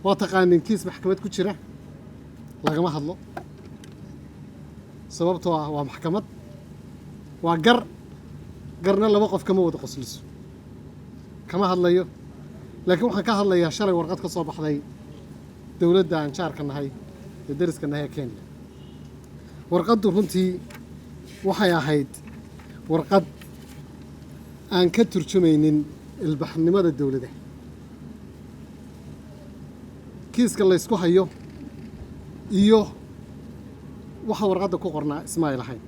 Waa taqaanin, kiis maxkamad ku jira lagama hadlo, sababtoo ah waa maxkamad, waa gar. Garna laba qof kama wada qosliso. Kama hadlayo, laakiin waxaan ka hadlayaa shalay warqad ka soo baxday dowladda aan jaarka nahay ee deriska nahay ee Kenya. Warqaddu runtii waxay ahayd warqad aan ka turjumaynin ilbaxnimada dowladda. Kiiska laysku hayo iyo waxa warqadda ku qornaa isma ay lahayn.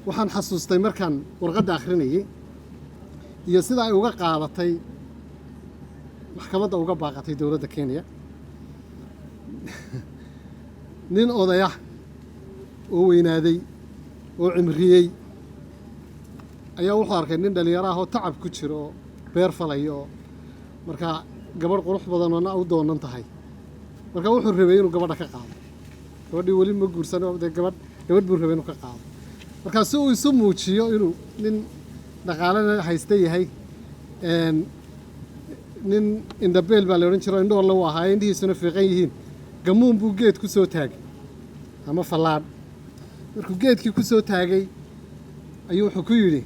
Waxaan xasuustay markaan warqadda akhrinayay iyo sida ay uga qaadatay maxkamadda, uga baaqatay dowladda Kenya, nin odaya oo weynaaday oo cimriyey ayaa wuxuu arkay nin dhalinyaro ah oo tacab ku jiro oo beer falaya, oo markaa gabadh qurux badan oona u doonan tahay. Marka wuxuu rabay inuu gabadha ka qaado. Gabadhii weli ma guursan oo dee gabadh buu rabay inuu ka qaado. Markaa si uu isu muujiyo inuu nin dhaqaalena haysta yahay, nin indhabeel baa la odhan jiro, indhool u ahaa, indhihiisuna fiiqan yihiin, gamuun buu geed ku soo taagay ama fallaadh. Markuu geedkii ku soo taagay ayuu wuxuu ku yidhi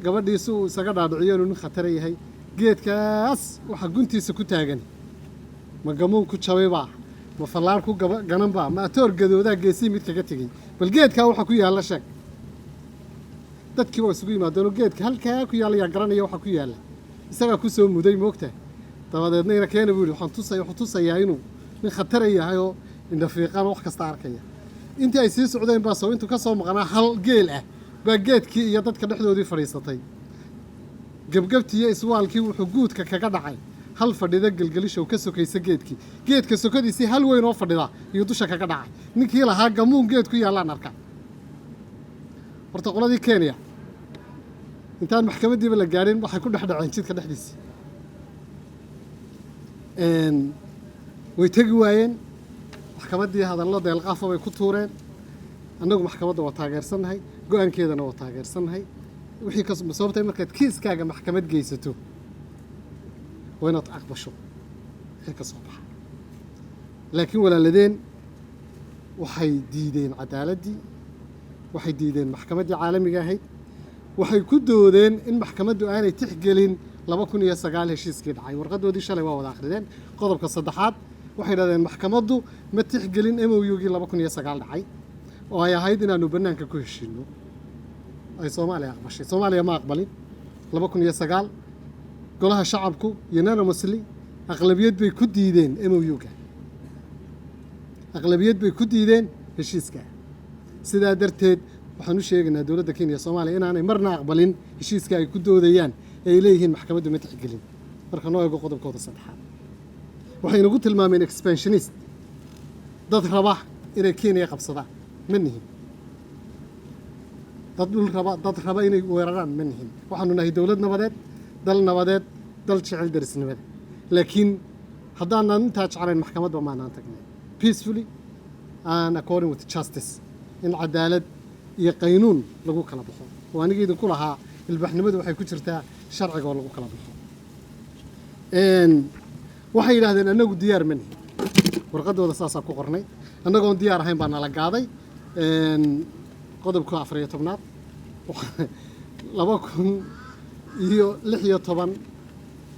gabadhii, si uu isaga dhaadhiciyo inuu nin khatara yahay: "Geedkaas waxa guntiisa ku taagan ma gamuun ku jabaybaa, ma fallaadh ku gananbaa, ma atoor gadoodaa geesihii mid kaga tegey? Bal geedkaa waxa ku yaalla sheeg." Dadkii waa isugu yimaadeenoo geedka halkaa ku yaalla yaa garanaya waxa ku yaalla? Isagaa ku soo muday, moogta. Dabadeedna ina keena buu yidhi. Waxaan tusaya, wuxuu tusayaa inuu nin khatara yahay oo indhafiiqan oo wax kasta arkaya. Intii ay sii socdeen baa soo intuu ka soo maqnaa hal geel ah baa geedkii iyo dadka dhexdoodii fadhiisatay. Gebgebtii iyo iswaalkii wuxuu guudka kaga dhacay hal fadhida gelgelishow ka sokaysa geedkii. Geedka sokadiisii hal weyn oo fadhida iyo dusha kaga dhacay ninkii lahaa gamuun geed ku yaallaan arka. Horta qoladii Kenya intaan maxkamaddiiba la gaadhin waxay ku dhex dhaceen jidka dhexdiisa. Way tegi waayeen maxkamaddii, hadallo deelqaafa bay ku tuureen. Annagu maxkamadda waa taageersannahay, go-aankeedana waa taageersannahay. Wixii ka sababtay, markaad kiiskaaga maxkamad geysato waa inaad aqbasho wixii ka soo baxa. Laakiin walaaladeen waxay diideen cadaaladdii, waxay diideen maxkamaddii caalamiga ahayd. Waxay ku doodeen in maxkamaddu aanay tixgelin 2009 heshiiskii dhacay. Warqadoodii shalay waa wada akrideen. Qodobka saddexaad waxay yidhahdeen maxkamaddu ma tixgelin MOU-gii 2009 dhacay, oo ay ahayd inaanu bannaanka ku heshiino, ay Soomaaliya aqbashay. Soomaaliya ma aqbalin. 2009 golaha shacabku unanimously, aqlabiyad bay ku diideen MOU-ga, aqlabiyad bay ku diideen heshiiska. Sidaa darteed waxaan u sheegaynaa dowladda Kenya, Soomaaliya inaanay marna aqbalin heshiiska ay ku doodayaan ee ay leeyihiin maxkamaddu ma tixgelin. Marka noo eego qodobkooda saddexaad, waxay nagu tilmaameen expansionist, dad raba inay Kenya qabsadaan. Ma nihin dad dhul raba, dad raba inay weeraraan ma nihin. Waxaanu nahay dowlad nabadeed, dal nabadeed, dal jecel derisnimada. Laakiin haddaanan intaa jeclayn maxkamadba maanaan tagnay. Peacefully and according with justice, in cadaalad iyo qaynuun lagu kala baxo, oo aniga idinku lahaa ilbaxnimadu waxay ku jirtaa sharciga oo lagu kala baxo. Waxay yidhahdeen annagu diyaar ma nihin. Warqaddooda saasaa ku qornay. Annagoon diyaar ahayn baa nala gaaday. Qodobka 14aad, 2016,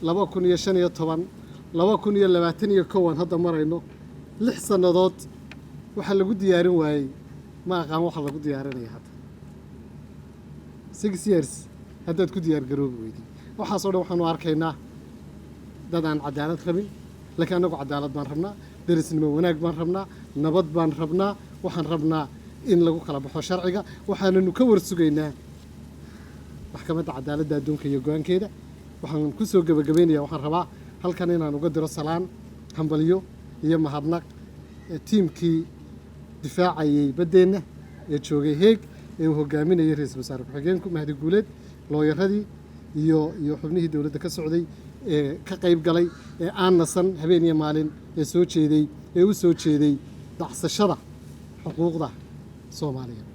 2015, 2021 aan hadda marayno, 6 sannadood waxaa lagu diyaarin waayey ma aqaan. Waxa lagu diyaarinaya hadda 6 years haddaad ku diyaar garoobi weydey, waxaasoo dhan waxaanu arkaynaa dad aan cadaalad rabin. Laakiin annagu cadaalad baan rabnaa, derisnimo wanaag baan rabnaa, nabad baan rabnaa. Waxaan rabnaa in lagu kala baxo sharciga. Waxaananu ka warsugaynaa maxkamadda cadaaladda adduunka iyo go-aankeeda. Waxaan ku soo gebagabaynaya, waxaan rabaa halkan inaan uga diro salaan, hambalyo iyo mahadnaq tiimkii difaacayey baddeenna ee joogay Heeg ee uu hogaaminayay ra-iisul wasaare ku-xigeenku Mahdi Guuleed, looyaradii iyo xubnihii dowladda ka socday ee ka qayb galay, ee aan nasan habeen iyo maalin, ee soo jeeday, ee u soo jeeday dacsashada xuquuqda Soomaaliyeed.